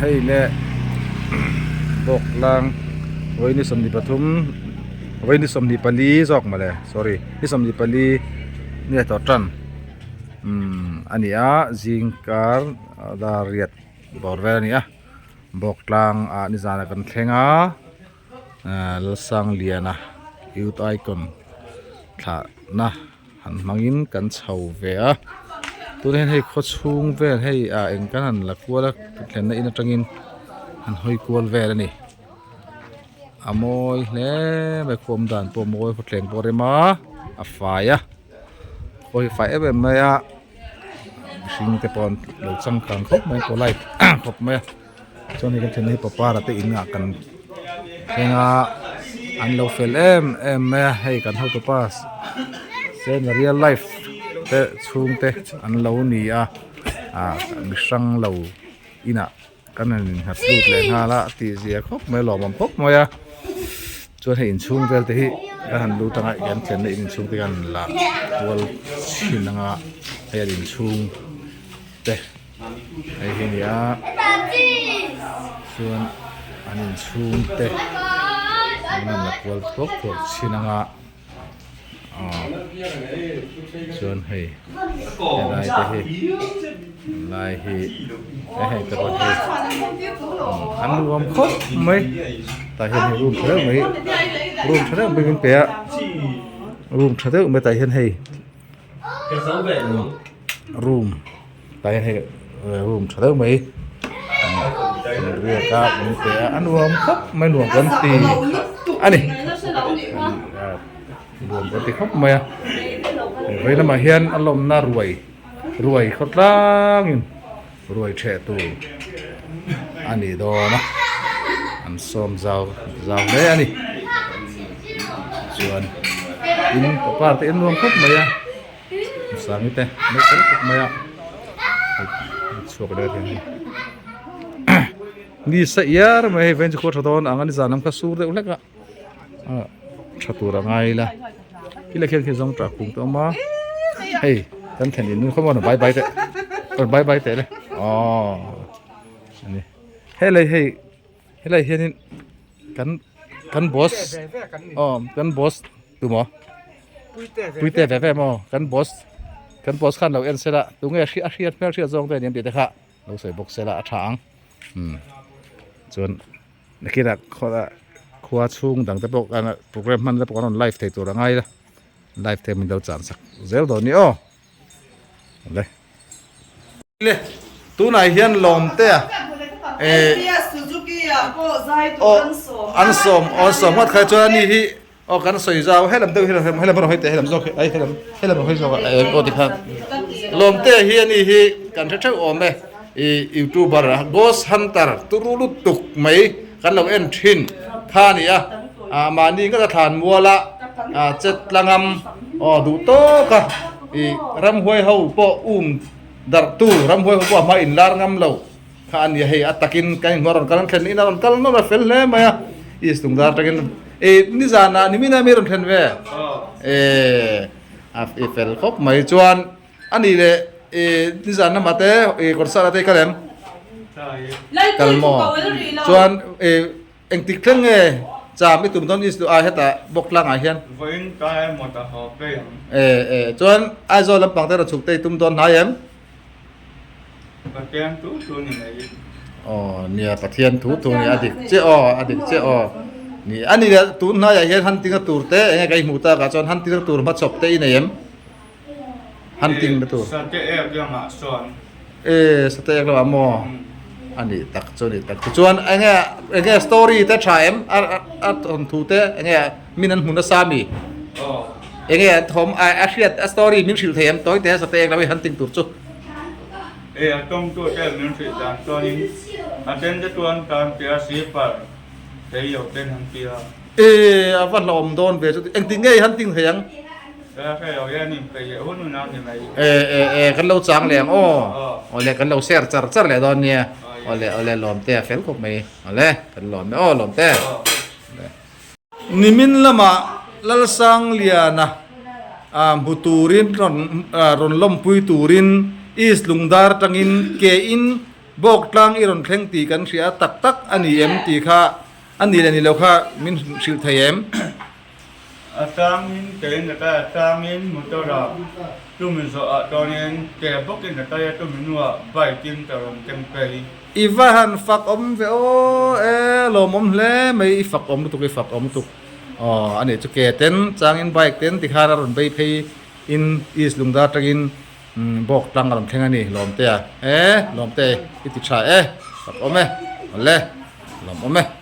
Hei le bawk tlang vawi ni 23 vawi ni 24 zawk mawle sorry ni 24 nge tawh tan umm a ni a zingkar dar riat bawr vel a ni a bawk tlang ah nizanah kan thleng a ahh Lalsangliana youth icon thlahna. Han hmangin kan chho ve a tunah hian hei khaw chhung vel hei ah eng kan han la kual a thlenna in atangin han hawi kual vel a ni a mawi hle mai khawm dan pawh a mawi khawthleng pawh a rem a a fai a khaw hi fai em em mai a mihring te pawh an lo changkang khawp mai polite khawp mai a. Chuan hei kan thlenna hi papara te in ah kan thleng a an lo fel em em mai a hei kan hotu pa sena real life te chhung te an lo ni a ah mi hrang lo inah kan han innghat lut leh nghal a tih zia khawp mai a lawmawm khawp mai a chuan hei inchhung vel te hi kan han lut anga kan thlenna in inchhung te kan la kual chhin anga hei an inchhung te. Hei hi a ni a chuan an inchhung te an rawn la kual thuak thuak thin ang a aw chuan hei helai te hi helai hi hei te pawh hi an nuam khawp mai tah hian hei room tha deuh mai room tha deuh mai min pe a room tha deuh mai tah hian hei room tah hian hei room tha deuh mai riak a min pe a a nuam khawp mai nuam kan ti a ni nuam kan ti khawp mai a vei lamah hian a lawmna ruai ruai khaw tlangin ruai theh tur a ni dawn a an sawm zau zau hle a ni chuan in pawpar te in nuam khawp mai a sangi te an fel khawp mai a chhuak leh thei a ni sa iar mai hei vawiin chu khua tha dawn ang a ni zan lam kha sur deuh hlek a ah tha tur a ngai ila kila khian khi zawng tah kung te a awm a hei kan thlen in nun khawm a bye bye teh bye bye teh le aww ani helai hei helai hianin kan kan boss aw kan boss tumaw puite ve ve maw kan boss kan boss khan lo en sela tunge a hriat hmel hriat zawng te aniang tih te kha lo sawi bawk sela a tha ang umm chuan nakinah khawlah khua chhung dang te pawh kan program hman te pawh kan rawn live thei tur a ngai la live te min lo chan sak zel dawn ni aw le le tunah hian lawm te a eh aw an sawm an sawm ngawt kha chuan ani hi Aw kan sawi zau helam deuh hi helam rawn hawi teh helam zawk hi ai helam helam rawn hawi zawk a eng aw tikhan lawmte hi ani hi kan hre theuh awm e ih youtuber ghost hunter turu lutuk mai kan lo en thin kha a ni a ah mahni ngata thlan mual a ah chet tlangam aw duh tawk a ih ramhuai ho pawh um darh tu ramhuai ho pawh a hma inlar ngam lo. Kha a nia hei a takin kan inhmuh a rawn kal an thlen in a rawn kal nawlh a fel hle mai a east lungdar atangin e nizanah nimina mi rawn thlen ve e a i fel khawp mai chuan a nih leh e nizan lamah te e kawr sat ah te i kal em kal maw chuan e engtik thleng nge cham i tum dawn east ah hetah bawk tlangah hian e e chuan Aizawl lampang te rawn chhuk te i tum dawn hnai em. Pathian thu thu ni mai. Aw nia Pathian thu thu ni a dik che aw a dik che aw ni a ni leh tun hnaiah hian hunting na tur te enge ka i hmuh tak ah chuan hunting na tur hmachhawp te i nei em hunting na tur Sate ek lamah sawn e sate ek lamah maw a nih tak chu a nih tak chu chuan enge enge story te tha em a a thawnthu te enge min an hmu nasa mi enge an thawm a a hriat a story min hrilh thei em tawi te a sate ek lo hi hunting tur chu. E a tawngtu te min hrilh dan chuanin a then te chuan tan tia sipar thei lo ten an ti a. E a va hlawm dawn ve chu engtin nge i hunting thei ang? Ka hre lo e a ni peih leh hun hun a ni mai. E e e kan lo chang leh ang aw awle kan lo share char char leh dawn nia awle awle lawmte a fel khawp mai awle kan lawm e aw lawmte. Nimin lamah Lalsangliana hmu turin rawn rawn lawmpui turin East Lungdar atangin ke in Bawk tlang i rawn thleng tih kan hria tak tak a ni em tih kha a ni leh ni lo kha min hrilh thei em? A tangin kein a kai a tangin motor ah tumi zawh ah chuanin ke bawkin a kai a tumi hnuah bike in ka rawn keng phei. I va han fak awm ve aw e lawmawm hle mai i fak awm lutuk i fak awm lutuk aw a nih chu ke ten changin bike ten tikhan a rawn bei phei in East Lungdar tangin Bawk tlang a rawn thleng a ni Lawmtea e Lawmte i ti tha e fak awm e awle lawmawm e.